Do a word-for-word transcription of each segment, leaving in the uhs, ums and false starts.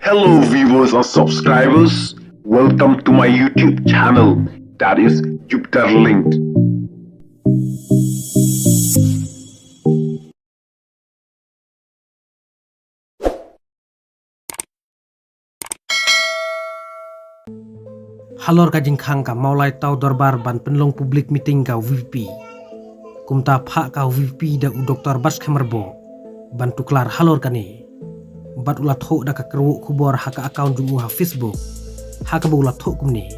Hello viewers and subscribers, welcome to my YouTube channel, that is Jupiter Linked. Halor ka jingkhang ka Mawlai Town Dorbar ban pynlong public meeting ka VPP. Kumta phah ka VPP da u Doktor Batskhem Rbot ban tuklar halor kane. Bad u la thoh da ka kyrwoh khubor ha ka account jong u ha Facebook, ha kaba u la thoh kumne: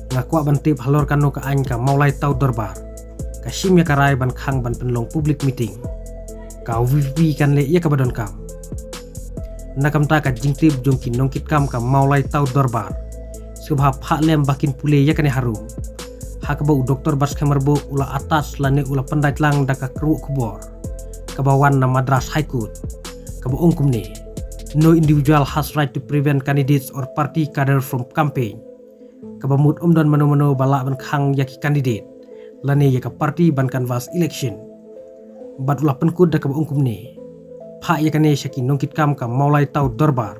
Nga kwah ban tip halor kano ka aiñ ka Mawlai Town Dorbar ka shim ïa ka rai ban khang ban pynlong public meeting. Ka VPP kan leh ïa kaba donkam. Na ka bynta ka jingtip jong ki nongkitkam ka Mawlai Town Dorbar, sngewbha phah lem ba kin pule ïa kane harum. Ha kaba u Doktor Batskhem Rbot u la attach lane u la pyndait lang da ka kyrwoh khubor kaba wan na Madras High Court, kaba ong kumne: No individual has right to prevent candidates or party cadre from campaign. Kaba mut ym don mano mano ba lah ban khang ïa ki candidate lane ïa ka party ban canvass election. Bad u la pynkut da kaba ong kumne: Phah ïa kane sha ki nongkitkam ka Mawlai Town Dorbar.